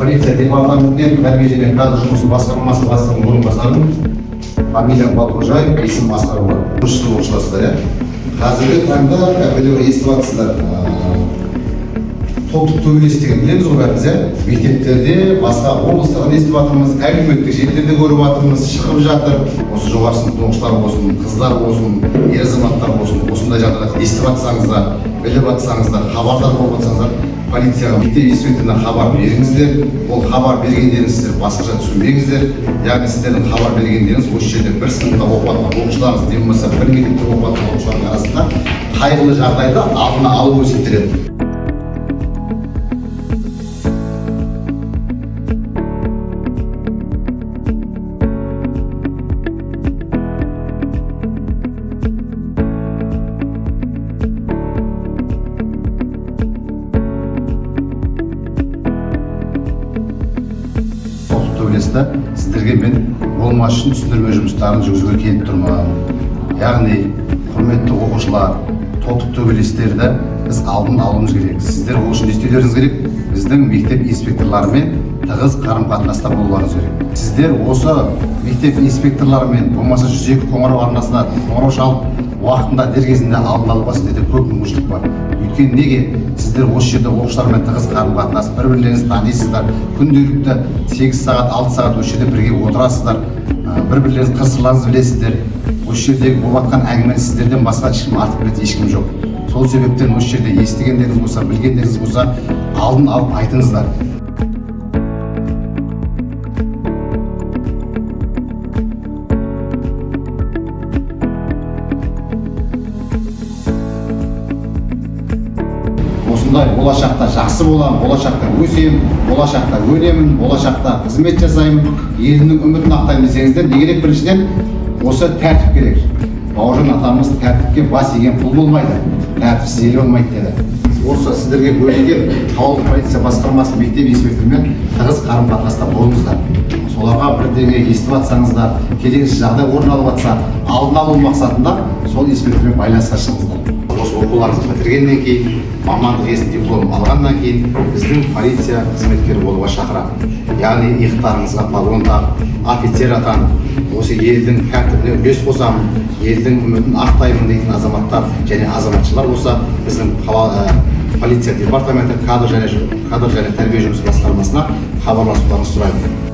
Полиция департаментінен тәрбие және кадр жұмысы басқармасы бастығының орынбасарымын. Фамилиям Балқожаев, есімім Асқар болады. Бірінші сынып оқушыларсыздар, иә? Қазіргі таңда біліп естіп жатсыздар, топтық төбелес деген білеміз ғой бәріміз, иә? Мектептерде, басқа облыстардан естіп жатырмыз, әлеуметтік желілерде көріп жатырмыз, шығып жатыр. Осы жоғары сыныптың оқушылары болсын, қыздар болсын, ер азаматтар болсын, осындай жағдайларды естіп жатсаңыздар, біліп жатсаңыздар, хабардар болып жатсаңыздар, полицияға, мектеп инспекторына хабар беріңіздер. Ол хабар бергендеріңіз сіздер басқаша түсінбеңіздер. Яғни сіздердің хабар бергендеріңіз осы жерде бір сыныпта оқып жатқан оқушыларыңыз, не болмаса бір мектепте оқып жатқан оқушылардың арасында қайғылы жағдайды алдын алу есептеледі. Топтық төбелесті сіздерге мен болмас үшін түсіндірме жұмыстарын жүргізуге келіп тұрмын. Яғни, құрметті оқушылар, топтық төбелестерді біз алдын алуымыз керек. Сіздер ол үшін не істеулеріңіз керек? Біздің мектеп инспекторларымен тығыз қарым қатынаста болуларыңыз керек. Сіздер осы мектеп инспекторларымен, болмаса 102 қоңырау арнасына қоңырау шалып, уақытында, дер кезінде алдын алуға сіздерде көп мүмкіншілік бар. Өйткені неге? Сіздер осы жерде оқушылармен тығыз қарым қатынас, бір бірлеріңізді танисыздар, күнделікті 8 сағат, 6 сағат осы жерде бірге отырасыздар, бір бірлеріңіздің қыр сырларыңызды білесіздер. Осы жердегі болып жатқан әңгімені сіздерден басқа ешкім артық білетін ешкім жоқ. Сол себептен осы жерде естігендеріңіз болса, білгендеріңіз болса, алдын алып айтыңыздар. Осындай болашақта жақсы боламын, болашақта өсемін, болашақта өнемін, болашақта қызмет жасаймын, елімнің үмітін ақтаймын десеңіздер, не керек? Біріншіден, осы тәртіп керек. Бауыржан атамыз: «Тәртіпке бас иген құл болмайды, тәртіпсіз ел болмайды», – деді. Осы сіздерге бөлінген қалалық полиция басқармасы мектеп инспекторымен тығыз қарым қатынаста болыңыздар. Соларға бірдеңе естіп жатсаңыздар, келеңсіз жағдай орын алып жатса, алдын алу мақсатында сол инспектормен байланысқа шығыңыздар. Осы оқуларыңызды бітіргеннен кейін, мамандық иесінің дипломын алғаннан кейін біздің полиция қызметкері болуға шақырамын. Яғни иықтарыңызға погон тағып, офицер атанып, осы елдің тәртібіне үлес қосамын, елдің үмітін ақтаймын дейтін азаматтар және азаматшалар болса, біздің полиция департаменті кадр және тәрбие жұмысы басқармасына хабарласуларыңызды сұраймын.